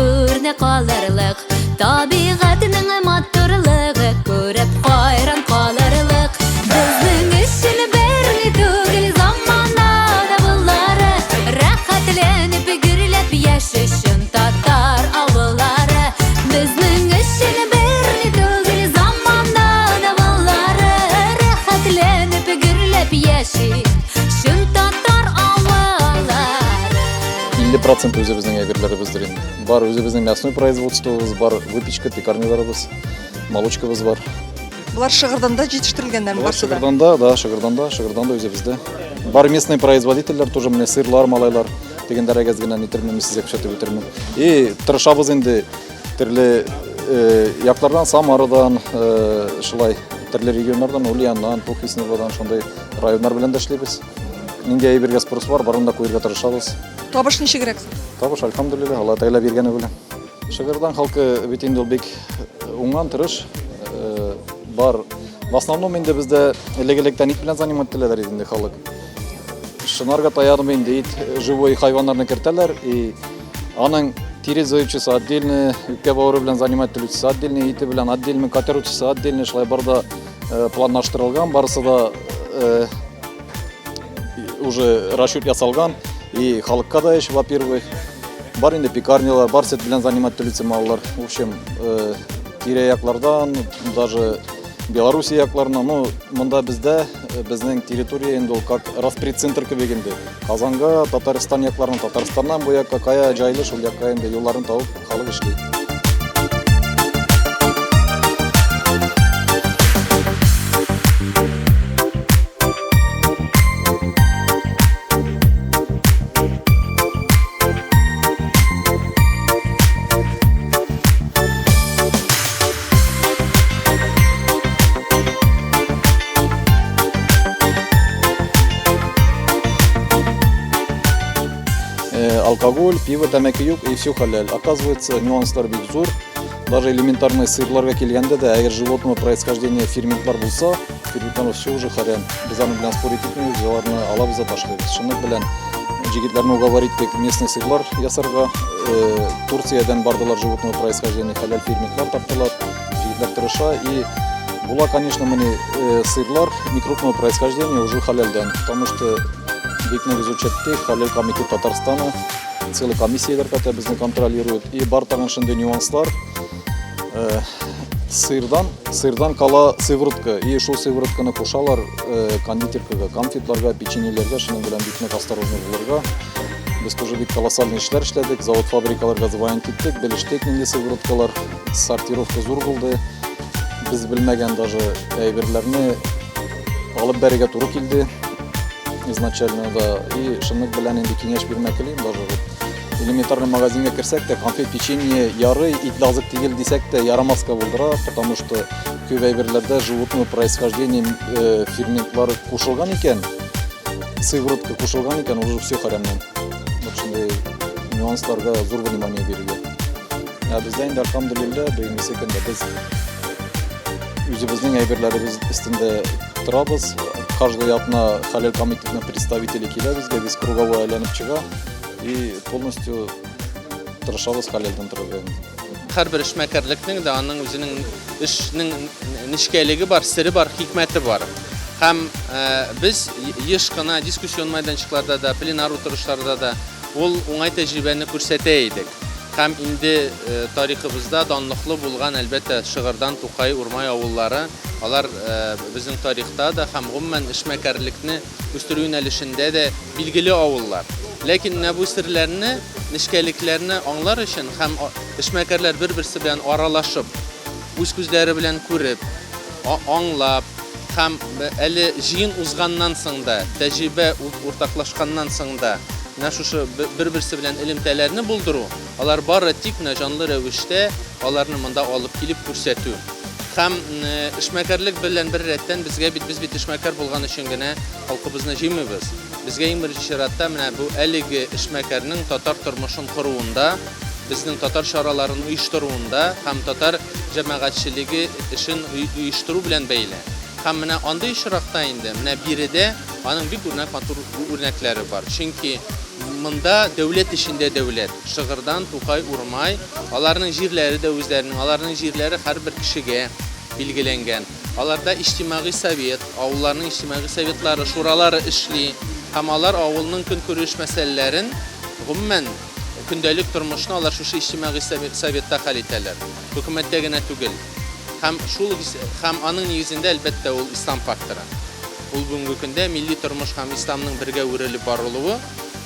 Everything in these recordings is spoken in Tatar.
үрнәк алырлык. Табигатьнең матурлыгы күреп хайран калырлык. Безнең өчен берни түгел замана давыллары. Рәхәтләнеп гөрләп яши чын татар авыллары. Безнең өчен берни түгел замана давыллары. Рәхәтләнеп гөрләп яши чын татар авыллары. 50% үзебезнең әйберләребездер инде. Бар үзебезнең мясной производствобыз бар, выпечка, пекарняларыбыз, молочкабыз бар. Болар Шыгырданда җитештерелгәннәрме Болар барсы да? Шыгырданда, да, Шыгырданда, Шыгырданда үзебездә. Бар местный производительләр тоже менә сырлар, малайлар дигәндә әз генә нитермен, сезгә күрсәтеп үтермен. И тырышабыз инде төрле э, яклардан, Самарадан, э, шулай төрле регионнардан, Ульяннан, Пухлисневодан шундый районнар белән дә эшлибез. Нинди әйбергә спрос бар, барын да куярга тырышабыз. Табыш ничегрәк? Табыш, альхамдулилла, Алла Тәгалә биргәне белән. Шыгырдан халкы бит инде ул бик уңган, тырыш. Э, бар. В основном инде бездә элек-электән ит белән занимать ителәләр иде инде халык. Шунарга таянып инде ит живой хайваннарны кертәләр и аның тире җыючысы отдельно, үпкә бавыры белән занимать ителүчесе отдельно, ите белән отдельно, катыручысы отдельно, шулай бар да э, планлаштырылган, барысы да э, уже расчет ясалган и халыкка да эш, во-первых. Бар инде пекарнялар, бар сөт белән занимать ителүче маллар. В общем, э, тирә-яклардан, даже Белоруссия якларына, ну, монда бездә, э, безнең территория инде ул как распредцентр кебек инде. Казанга, Татарстан якларына, Татарстаннан бу якка кая җайлы, шул якка инде юлларын табып халык эшли. Э, алкоголь, пиво, тәмәке юк, и все халяль. Оказывается, нюанслар бик зур. Даже элементарный сырларга килгәндә дә, әгәр животного происхождения ферментлар булса, ферментлар все уже харям. Без аның белән спорить итмибез, аларны алабыз да ташлыйбыз. Шуның белән җегетләрне уговорить иттек местный сырлар ясарга. Э, Турциядән бардылар животного происхождения халяль ферментлар таптылар. Җегетләр тырыша и була, конечно, менә э, сырлар некрупного происхождения уже халяльдән, потому что бик нык изучать иттек, халяль комитет Татарстана целый комиссияләр хәтта безне контролирует. И бар тагын шундый нюанслар. Э, сырдан, сырдан кала сыворотка. И шул сыворотканы кушалар э, кондитеркага, конфетларга, печеньеләргә, шуның белән бик нык осторожно булырга. Без тоже бик колоссальный эшләр эшләдек, завод фабрикаларга звонить иттек, белештек нинди сывороткалар, сортировка зур булды. Без белмәгән даже әйберләрне алып бәрергә туры килде изначально да. И шуның белән инде киңәш бирмәк телим даже вот элементарный магазинга керсәк тә конфет, печенье ярый, итле азык түгел дисәк тә ярамаска булдыра, потому что күп әйберләрдә животного происхождения э, ферментлар кушылган икән, сыворотка кушылган икән, уже все харямнан. Вот шундый нюансларга зур внимание бирергә. Ә бездә инде альхамдулилла, бүгенге көндә без үзебезнең әйберләребез өстендә торабыз. Каждый атна халяль комитетының представители килә безгә, без круговой әйләнеп чыга и полностью тырышабыз халяльдән торырга инде. Һәрбер эшмәкәрлекнең дә аның үзенең эшнең нечкәлеге бар, сере бар, хикмәте бар. Һәм э, без еш кына дискуссион мәйданчыкларда да, пленар утырышларда да ул уңай тәҗрибәне күрсәтә идек. Һәм инде э, тарихыбызда данлыклы булган, әлбәттә, Шыгырдан, Тукай, Урмай авыллары, алар э, безнең тарихта да һәм гомумән эшмәкәрлекне үстерү юнәлешендә дә билгеле авыллар. Ләкин менә бу серләрне, нечкәлекләрне аңлар өчен һәм эшмәкәрләр бер-берсе белән аралашып, үз күзләре белән күреп, аңлап һәм әле җыен узганнан соң да, тәҗрибә уртаклашканнан соң да, менә шушы бер-берсе белән элемтәләрне булдыру, алар бары тик менә җанлы рәвештә аларны монда алып килеп күрсәтү. Һәм эшмәкәрлек белән бер рәттән безгә бит без бит эшмәкәр булган өчен генә халкыбызны җыймыйбыз. Безгә иң беренче чиратта менә бу әлеге эшмәкәрнең татар тормышын коруында, безнең татар чараларын оештыруында һәм татар җәмәгатьчелеге эшен оештыру белән бәйле. Һәм менә андый очракта инде менә биредә аның бик үрнәк матур үрнәкләре бар. Чөнки Монда дәүләт эчендә дәүләт. Шыгырдан, Тукай, Урмай, аларның җирләре дә үзләренең, аларның җирләре һәрбер кешегә билгеләнгән. Аларда иҗтимагый совет, авылларның иҗтимагый советлары, шуралары эшли һәм алар авылның көнкүреш мәсьәләләрен, гомумән, көндәлек тормышны алар шушы иҗтимагый советта хәл итәләр. Хөкүмәттә генә түгел. Һәм шул һәм аның нигезендә, әлбәттә, ул ислам факторы. Ул бүгенге көндә милли тормыш һәм исламның бергә үрелеп барылуы,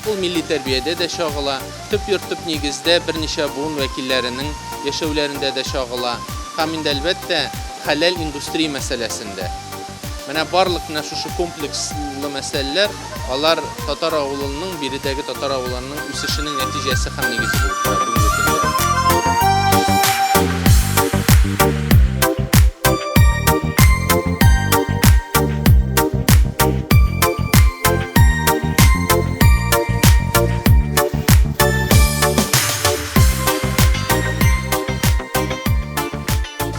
ул милли тәрбиядә дә чагыла, төп йорт, төп нигездә берничә буын вәкилләренең яшәүләрендә дә чагыла һәм инде, әлбәттә, хәләл индустрия мәсьәләсендә. Менә барлык менә шушы комплекслы мәсьәләләр, алар татар авылының, биредәге татар авылларының үсешенең нәтиҗәсе һәм нигезе булып тора бүгенге көндә.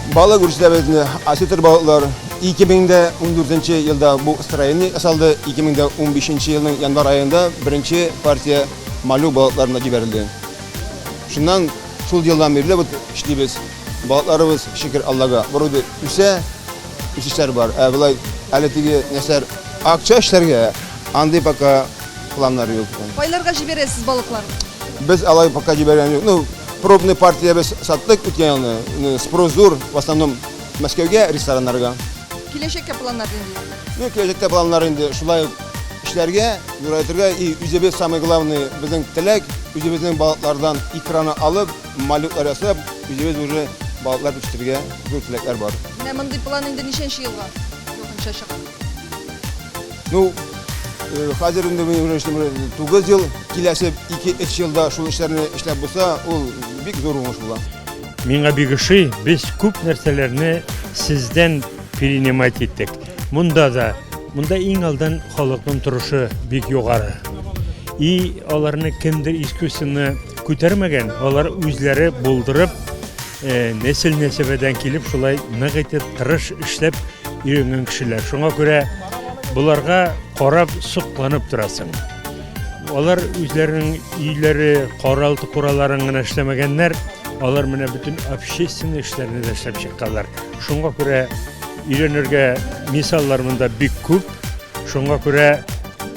Балык үрчетәбез инде, осетр балыклар. 2014 елда бу строение ясалды. 2015 елның январь аенда беренче партия малю балыкларына җибәрелде. Шуннан шул елдан бирле вот эшлибез. Балыкларыбыз, шөкер Аллага, вроде үсә, үсешләр бар. Ә болай әле теге нәрсәләр акча эшләргә андый пока планнар юк. Кайларга җибәрәсез балыкларны? Без алай пока җибәргән юк. Ну, пробный партия без саттык үткән елны. Ну, спрос зур, в основном Мәскәүгә, рестораннарга. Киләчәккә планнар нинди? Ну, киләчәктә планнар инде шулай ук эшләргә, зурайтырга и үзебез самый главный безнең теләк, үзебезнең балыклардан икраны алып, малюклар ясап, үзебез уже балыклар үстерергә зур теләкләр бар. Менә мондый план инде ничәнче елга якынча чыга? Ну, хәзер инде мин уже эшлим 9 ел, киләсе 2-3 елда шул эшләрне эшләп булса, ул бик зур уңыш була. Миңа бик ошый, без күп нәрсәләрне сездән перенимать иттек. Монда да, монда иң алдан халыкның торышы бик югары. И аларны кемдер искусственно күтәрмәгән, алар үзләре булдырып, нәсел нәсәбәдән килеп шулай нык итеп тырыш эшләп өйрәнгән кешеләр. Шуңа күрә боларга карап сокланып торасың. Алар үзләренең өйләре, каралты кураларын гына эшләмәгәннәр, алар менә бөтен общественный эшләрне дә эшләп чыкканнар. Шуңа күрә өйрәнергә мисаллар монда бик күп. Шуңа күрә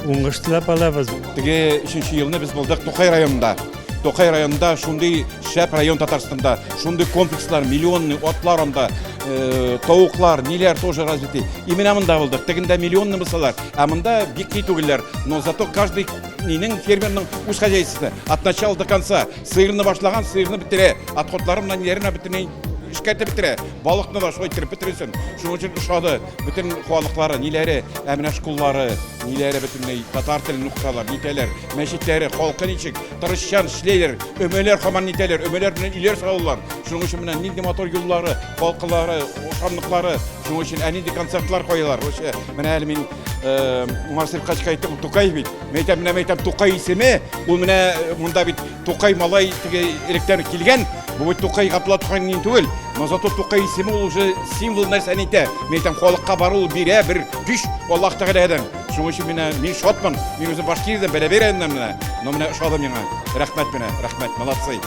уңыш теләп алабыз. Теге өченче елны без булдык Тукай районында. Тукай районында шундый шәп район Татарстанда, шундый комплекслар, миллионный атлар анда, э, тавыклар, ниләр тоже развиты. И менә монда булдык. Тегендә миллионный булсалар, ә монда бик ни түгелләр. Но зато каждый нинең фермерның үз хозяйствосы. От начала до конца. Сыерны башлаган, сыерны бетерә. Отходлары менә ниләренә бөтенләй эшкәртеп бетерә. Балыкны да шулай иттереп бетерәсең. Шуның өчен ошады. Бөтен хуалыклары, ниләре, ә менә школлары, ниләре бөтенләй татар телен укыталар, нитәләр, мәчетләре, халкы ничек, тырышчан эшләйләр, өмәләр һаман нитәләр, өмәләр белән өйләр салалар. Шуның өчен менә нинди матур юллары, халкылары, ашамлыклары, шуның өчен ә нинди концертлар куялар. Вообще, менә әле мин э, Марсель Качка әйттем, Тукай бит. Мен әйтәм, менә әйтәм, Тукай исеме, ул менә э, монда бит Тукай малай теге электән килгән, бу бит Тукай Габдулла Тукайның түгел, но зато Тукай исеме ул уже символ нәрсәне әйтә. Мин әйтәм, халыкка бар ул бирә бер көч Аллаһ Тәгаләдән. Шуның өчен менә мин шатмын. Мин үзем Башкириядән, Бәләбәй районыннан менә. Но менә ошады миңа. Рәхмәт менә, рәхмәт, молодцы.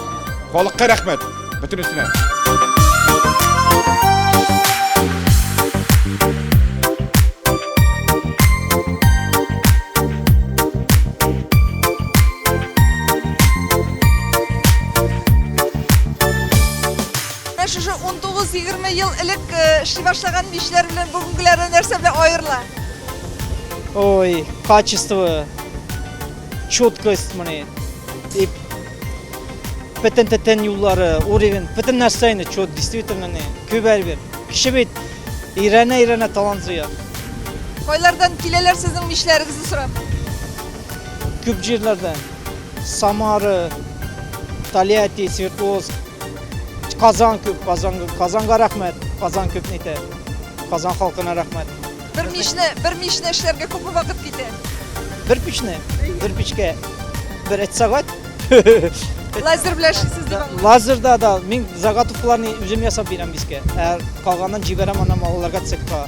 Халыкка рәхмәт, бөтенесенә. Менә шушы 19-20 ел элек эшли башлаган мичләр белән бүгенгеләре нәрсә белән аерыла? Ой, качество, четкость менә. И бөтен төтен юллары, уровень, бөтен нәрсә инде чет, действительно не. Күп әйбер. Кеше бит өйрәнә-өйрәнә талант җыя. Кайлардан киләләр сезнең мичләрегезне сорап? Күп җирләрдән. Самара, Тольятти, Свердловск, Казан күп, Казан күп. Казанга рәхмәт, Казан күп нитә. Казан халкына рәхмәт. Бер мичне, бер мичне эшләргә күпме вакыт китә? Бер пичне, бер пичкә бер эт сәгать. Лазер белән эшлисез дип аңлыйм. Лазерда да мин заготовкаларны үзем ясап бирәм бискә. Ә калганын җибәрәм аннан малаларга цехка.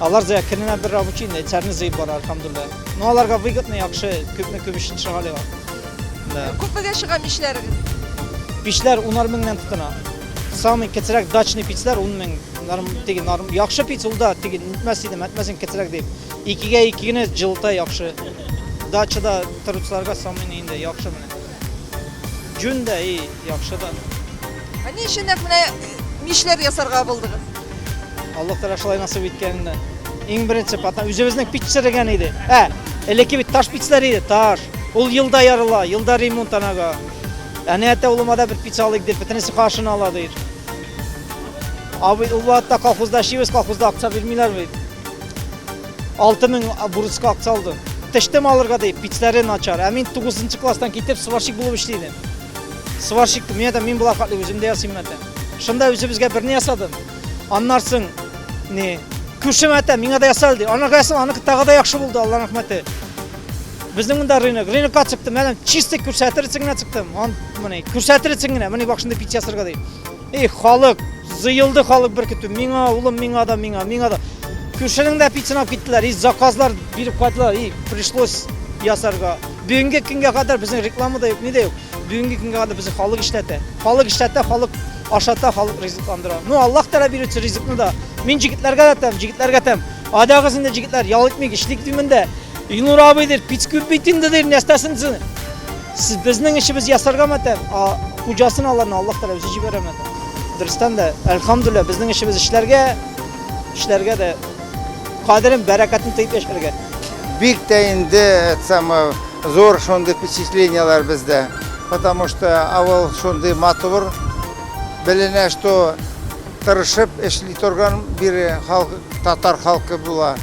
Алар зыя көненә бер рабочий этләрне зыеп бара, альхамдулилла. Ну аларга выгодно яхшы, күпме күп эшен чыгалыйлар. Да. Күпмегә чыга мичләрегез? Пичләр унар меңнән тотына. Самый кечерәк дачный пичләр 10 мең. Норм, теге норм, яхшы пич ул да теге нитмәс идем, әтмәсен кечерәк дип. Икегә ике генә җылыта яхшы. Дачада торучыларга самый инде яхшы менә. Җүн дә и яхшы да. Ә ни өчен нәкъ менә мичләр ясарга булдыгыз? Аллаһ Тәгалә шулай насыйп иткән инде. Иң беренче потом үзебезнең пич черегән иде. Ә, элекке бит таш пичләр иде, таш. Ул елда ярыла, елда ремонт анага. Әни әтә улыма да бер пич алыйк дип, бөтенесе каршына ала ди. Абый, ул вакытта колхозда эшлибез, колхозда акча бирмиләр бит. 6000 бурычка акча алдым. Тештем алырга дип, пичләре начар. Ә мин 9 класстан китеп сварщик булып эшли идем. Сварщик, мин әйтәм, мин болар хәтле үзем дә ясыйм әйтәм. Шунда үзебезгә берне ясадым. Аннан соң не, күршем әйтә, миңа да ясал ди. Анарга ясадым, аныкы тагы да яхшы булды, Аллаһ рәхмәте. Безнең монда рынок, рынокка чыктым, әле чисто күрсәтер өчен генә чыктым. Ан, менә күрсәтер өчен генә, менә бак шундый пич ясарга ди. Эй, халык, зыелды халык бер көтү. Миңа, улым, миңа да, миңа, миңа да. Күршенең дә пицын алып киттеләр, и заказлар биреп кайттылар, и пришлось ясарга. Бүгенге көнгә кадәр безнең реклама да юк, ни дә юк. Бүгенге көнгә кадәр безне халык эшләтә. Халык эшләтә, халык ашата, халык ризыкландыра. Ну, Аллаһ Тәгалә бирүче ризыкны да. Мин җегетләргә дә әйтәм, җегетләргә әйтәм. Адагыз инде җегетләр, ял итмик, эшлик димен дә. Илнур абый дир, пич күп бит инде дир, нәрсәсен Сез безнең эшебез ясарга мәтәм, а хуҗасын аларны Аллаһ Тәгалә үзе җибәрә мәтәм. Дөрестән дә, әлхәмдүлилләһ, безнең эшебез эшләргә, эшләргә дә кадерен, бәрәкәтен тоеп яшәргә. Бик тә инде это самое зур шундый впечатлениеләр бездә, потому что авыл шундый матур, беленә, что тырышып эшли торган бире халык, татар халкы була.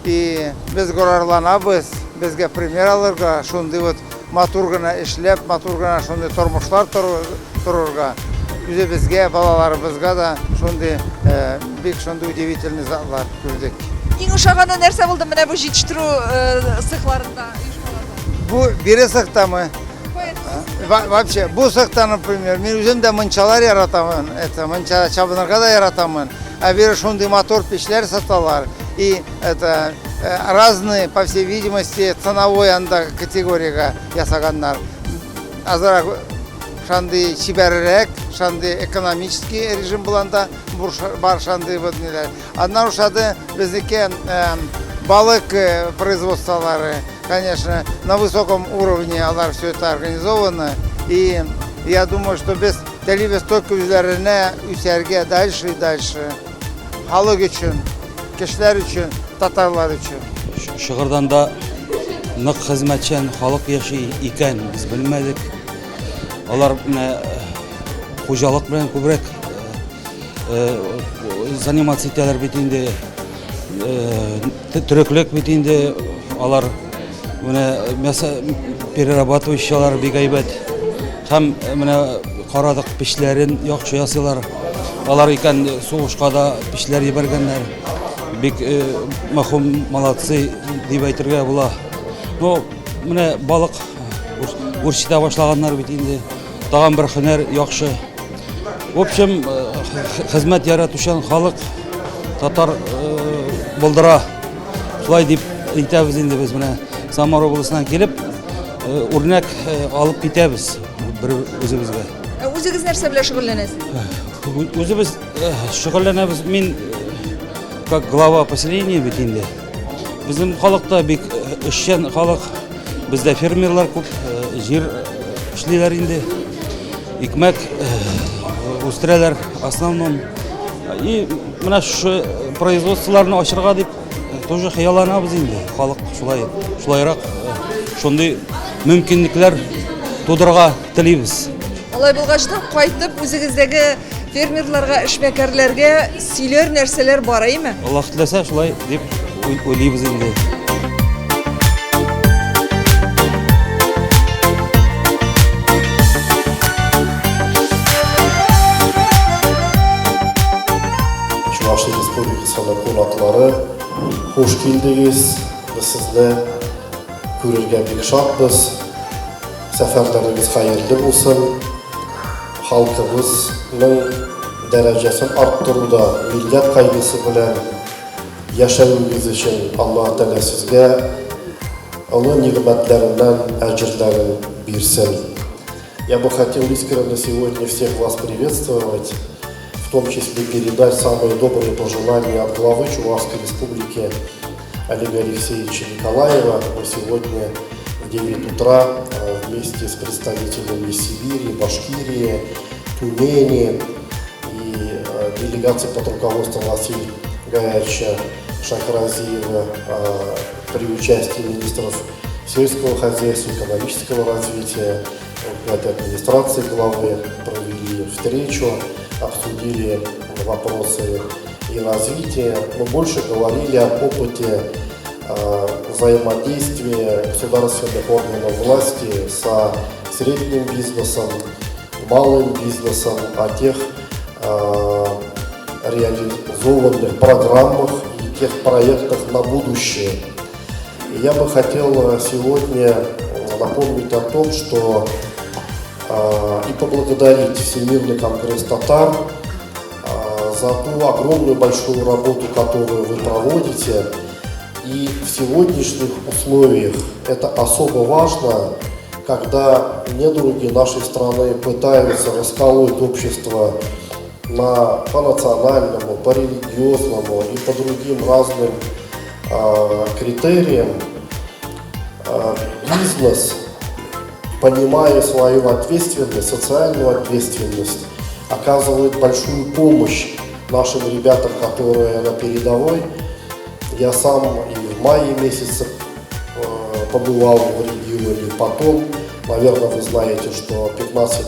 И без горарланабыз, безгә пример алырга, шундый вот матур гына эшләп, матур гына шундый тормышлар торырга, үзебезгә, балаларыбызга да шундый э, бик шундый удивительный затлар күрдек. Иң ошаганы нәрсә булды менә бу җитештерү э, цехларында, оешмаларда? Бу бире цехтамы? Вообще, бу цехта, например, мин үзем дә мунчалар яратамын, это мунча чабынырга да яратамын. Ә бире шундый матур печләр саталар. И это э, разные, по всей видимости, ценовой анда категориягә ясаганнар. Азрак шандый чибәррәк, шандый экономический режим буланда бар шандый вот ниләр. Аннан ошады безнеке э, балык э, производстволары, конечно, на высоком уровне алар все это организовано. И я думаю, что без телибез только үзләренә үсәргә дальше и дальше. Халык өчен, кешеләр өчен, татарлар өчен. Шыгырданда нык хезмәтчән халык яши икән, без белмәдек. Алар менә хуҗалык белән күбрәк заниматься итәләр бит инде. Төреклек бит инде алар менә мясо перерабатывающийлар бик әйбәт. Һәм менә карадык печләрен яхшы ясыйлар. Алар икән сугышка да печләр җибәргәннәр. Бик махум молодцы дип әйтергә була. Ну, менә балык үрчетә башлаганнар бит инде. Тагын бер һөнәр яхшы. В общем, хезмәт яратучан халык татар булдыра. Шулай дип әйтәбез инде без менә Самара областыннан килеп, үрнәк алып китәбез бер үзебезгә. Ә үзегез нәрсә белән шөгыльләнәсез? Үзебез шөгыльләнәбез. Мин как глава поселения бит инде. Безнең халык та бик эшчән халык. Бездә фермерлар күп, җир эшлиләр инде. Икмәк үстерәләр основном. И менә шушы производстволарны ачырга дип тоже хыялланабыз инде. Халык шулай, шулайрак шундый мөмкинлекләр тудырырга телибез. Алай булгач та кайтып үзегездәге фермерларга, эшмәкәрләргә сөйләр нәрсәләр бар, әйеме? Аллаһ теләсә, шулай дип уйлыйбыз инде. Чувашия Республикасының кунаклары, хуш килдегез. Без сезне күрергә бик шатбыз. Сәфәрләрегез хәерле булсын. Халкыбызның дәрәҗәсен арттыруда милләт кайгысы белән яшәвегез өчен Аллаһы Тәгалә сезгә олы нигъмәтләреннән әҗерләрен. бирсен. Я бы хотел искренне сегодня всех вас приветствовать, в том числе передать самые добрые пожелания от главы Чувашской Республики Олега Алексеевича Николаева. Мы сегодня в 9 утра вместе с представителями Сибири, Башкирии, Тюмени и делегацией под руководством Василия Гаяча Шахразиева при участии министров сельского хозяйства, экономического развития, администрации главы провели встречу, обсудили вопросы и развития, но больше говорили об опыте взаимодействия государственных органов власти со средним бизнесом, малым бизнесом, о тех реализованных программах и тех проектах на будущее. И я бы хотел сегодня напомнить о том, что и поблагодарить Всемирный конгресс татар за ту огромную большую работу, которую вы проводите. И в сегодняшних условиях это особо важно, когда недруги нашей страны пытаются расколоть общество по национальному, по религиозному и по другим разным критериям. Бизнес, понимая свою ответственность, социальную ответственность, оказывает большую помощь нашим ребятам, которые на передовой. Я сам и в мае месяце побывал в регионе, потом, наверное, вы знаете, что 15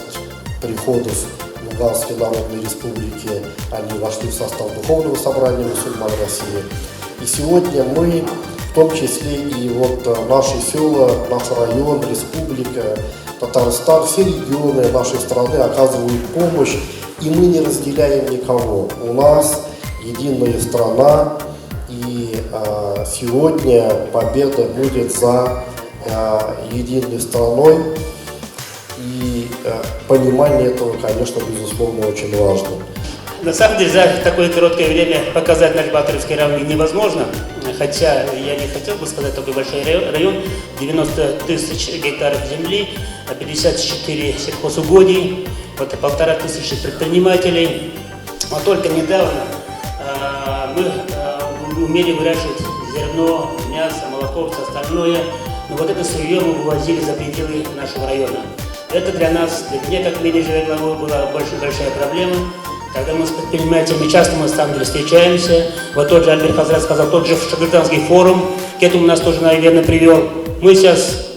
приходов Луганской Народной Республики, они вошли в состав Духовного собрания мусульман России. И сегодня мы, в том числе и вот наши села, наш район, республика, Татарстан, все регионы нашей страны оказывают помощь, и мы не разделяем никого. У нас единая страна, и сегодня победа будет за единой страной. И понимание этого, конечно, безусловно, очень важно. На самом деле, за такое короткое время показать наш Батыревский район невозможно. Хотя я не хотел бы сказать, такой большой район, 90 тысяч гектаров земли, 54 сельхозугодий, вот 1500 предпринимателей. Но только недавно мы умели выращивать зерно, мясо, молоко, все остальное. Но вот это сырье мы вывозили за пределы нашего района. Это для нас, для меня как менеджера главы, была большая проблема. Когда мы с предпринимателями часто мы на самом деле встречаемся, вот тот же Альберт Хазрат сказал, тот же Шагырданский форум, к этому нас тоже, наверное, привел. Мы сейчас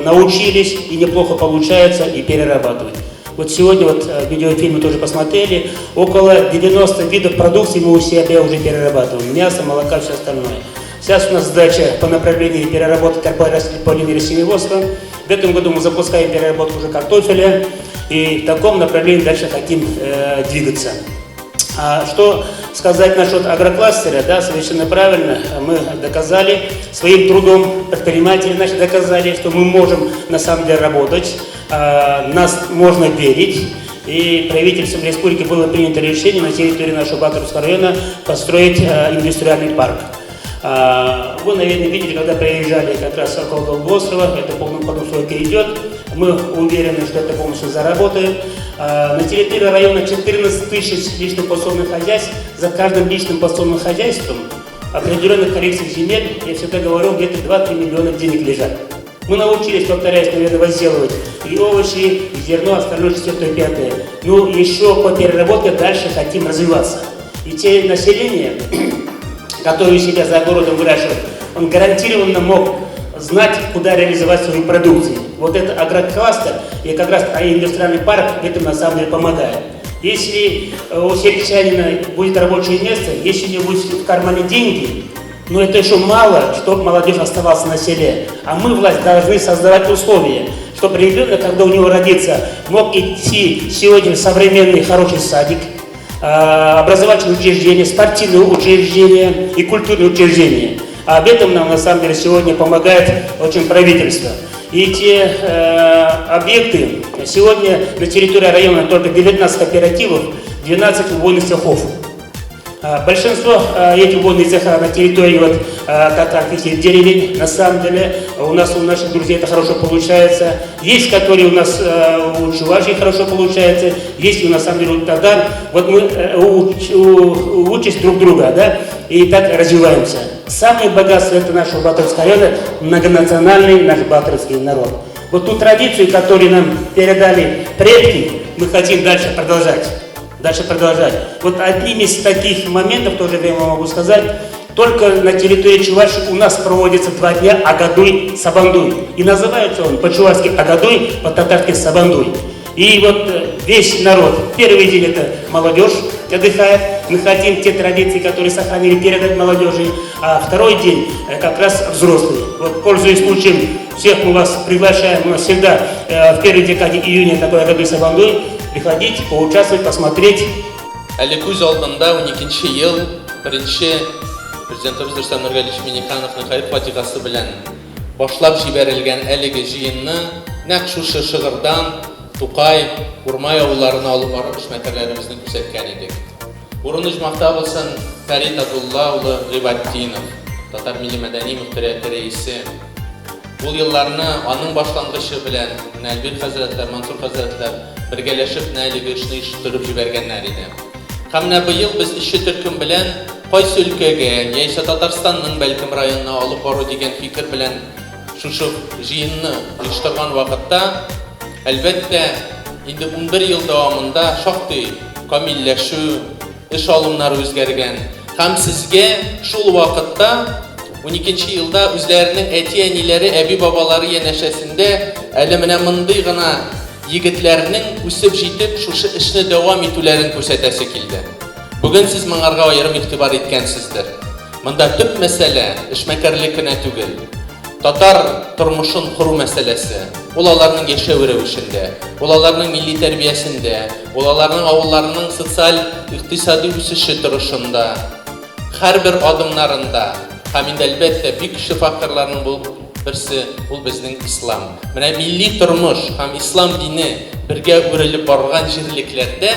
научились, и неплохо получается, и перерабатывать. Вот сегодня вот видеофильмы тоже посмотрели, около 90 видов продукции мы у себя уже перерабатываем, мясо, молока, все остальное. Сейчас у нас задача по направлению переработки по линии растениеводства. В этом году мы запускаем переработку уже картофеля. И в таком направлении дальше хотим двигаться. А что сказать насчет агрокластера, да, совершенно правильно, мы доказали своим трудом, предприниматели наши доказали, что мы можем на самом деле работать, нас можно верить. И правительством республики было принято решение на территории нашего Батыревского района построить индустриальный парк. Вы, наверное, видели, когда проезжали как раз около Долгоострова, это полным ходом стройка идет. Мы уверены, что это полностью заработает. На территории района 14 тысяч личных подсобных хозяйств. За каждым личным подсобным хозяйством определенных количество земель, я всегда говорю, где-то 2-3 миллиона денег лежат. Мы научились, повторяюсь, наверное, возделывать и овощи, и зерно, остальное четвертое, пятое. Но еще по переработке дальше хотим развиваться. И те население, которое себя за огородом выращивает, он гарантированно мог знать, куда реализовать свою продукцию. Вот это агрокластер и как раз индустриальный парк в этом на самом деле помогает. Если у сельчанина будет рабочее место, если у него будет в кармане деньги, но это еще мало, чтобы молодежь оставалась на селе. А мы, власть, должны создавать условия, чтобы ребенок, когда у него родится, мог идти сегодня в современный хороший садик, образовательные учреждения, спортивные учреждения и культурные учреждения. А об этом нам на самом деле сегодня помогает очень правительство. И те объекты, сегодня на территории района только 19 кооперативов, 12 убойных цехов. Большинство этих водных цеха на территории вот, татарских деревень, на самом деле, у нас, у наших друзей это хорошо получается. Есть, которые у нас у чувашей хорошо получается, есть у нас, на самом деле, у татар. Вот мы учимся друг друга, да, и так развиваемся. Самое богатство это нашего Батыревского района, многонациональный наш батыревский народ. Вот ту традицию, которую нам передали предки, мы хотим дальше продолжать. Дальше продолжать. Вот одним из таких моментов, тоже я вам могу сказать, только на территории Чувашии у нас проводится 2 дня Агадуй Сабандуй. И называется он по-чувашски Агадуй, по-татарски Сабандуй. И вот весь народ, первый день это молодежь отдыхает, мы хотим те традиции, которые сохранили, передать молодежи, а второй день как раз взрослые. Вот, пользуясь случаем, всех мы вас приглашаем, у нас всегда в первой декаде июня такой Агадуй Сабандуй, приходить, поучаствовать, посмотреть. Әле күз алдында 12 ел беренче президентыбыз Рөстәм Нургалиевич Миңнехановның хәер-фатихасы белән башлап җибәрелгән әлеге җыенны нәкъ шушы Шыгырдан, Тукай, Урмай авылларына алып барып эшмәкәрләребезне күрсәткән идек. Урыны оҗмахта булсын Фәрит Абдулла улы Гыйбатдинов, Татар милли мәдәни мөхтәрияте рәисе. Ул елларны аның башлангычы белән менә Әлбир хәзрәтләр, Мансур хәзрәтләр бергәләшеп менә әлеге эшне оештырып җибәргәннәр иде. Һәм менә быел без эшче төркем белән кайсы өлкәгә, яисә Татарстанның бәлкем районына алып бару дигән фикер белән шушы җыенны оештырган вакытта, әлбәттә, инде 11 ел дәвамында шактый камилләшү, эш алымнары үзгәргән. Һәм сезгә шул вакытта, 12 елда үзләренең әти-әниләре, әби-бабалары янәшәсендә әле менә мондый гына егетләрнең үсеп җитеп, шушы эшне дәвам итүләрен күрсәтәсе килде. Бүген сез моңарга аерым игътибар иткәнсездер. Монда төп мәсьәлә эшмәкәрлек кенә түгел. Татар тормышын кору мәсьәләсе. Ул аларның яшәү рәвешендә, ул аларның милли тәрбиясендә, ул аларның авылларының социаль, икътисади үсеше торышында, һәрбер адымнарында. Һәм инде, әлбәттә, бик көчле факторларның бу берсе ул безнең ислам. Менә милли тормыш һәм ислам дине бергә үрелеп барган җирлекләрдә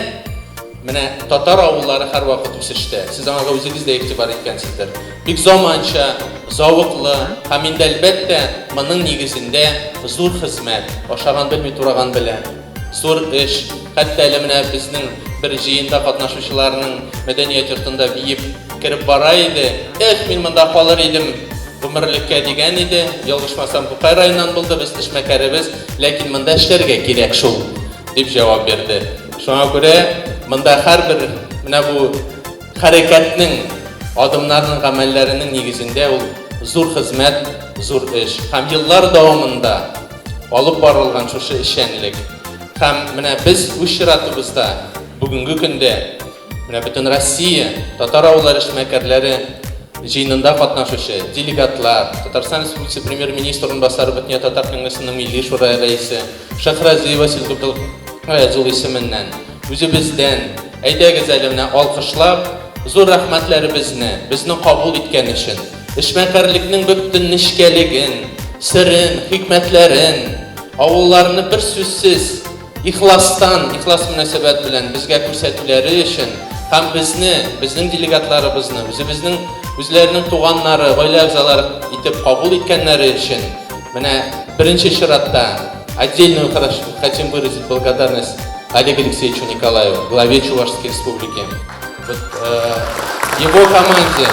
менә татар авыллары һәрвакыт үсештә. Сез аңарга үзегез дә игътибар иткәнсездер. Бик заманча, зәвыклы һәм инде, әлбәттә, моның нигезендә зур хезмәт, ашаган белми, тураган белә, зур эш. Хәтта әле менә безнең бер җыенда катнашучыларның мәдәният йортында биеп кереп бара иде. Эх, мин монда калыр идем гомерлеккә дигән иде. Ялгышмасам, Тукай районыннан булды без эшмәкәребез, ләкин монда эшләргә кирәк шул, дип җавап бирде. Шуңа күрә монда һәрбер менә бу хәрәкәтнең, адымнарның, гамәлләренең нигезендә ул зур хезмәт, зур эш һәм еллар дәвамында алып барылган шушы эшчәнлек. Һәм менә без үз чиратыбызда бүгенге көндә менә бөтен Россия татар авыллары эшмәкәрләре җыенында катнашучы делегатлар, Татарстан Республикасы Премьер-министры урынбасары, Бөтендөнья татар конгрессының Милли шура рәисе Шәйхразиев Васил Габделгаяз улы исеменнән, үзебездән, әйдәгез әле менә алкышлап, зур рәхмәтләребезне, безне кабул иткән өчен, эшмәкәрлекнең бөтен нечкәлеген, серен, хикмәтләрен, авылларны бер сүзсез, ихластан, ихлас мөнәсәбәт белән безгә күрсәтүләре өчен һәм безне, безнең делегатларыбызны, үзебезнең, үзләренең туганнары, гаилә әгъзалары итеп кабул иткәннәре өчен, менә беренче чиратта отдельную хотим выразить благодарность Олегу Алексеевичу Николаеву, главе Чувашской Республики. Вот, его команде.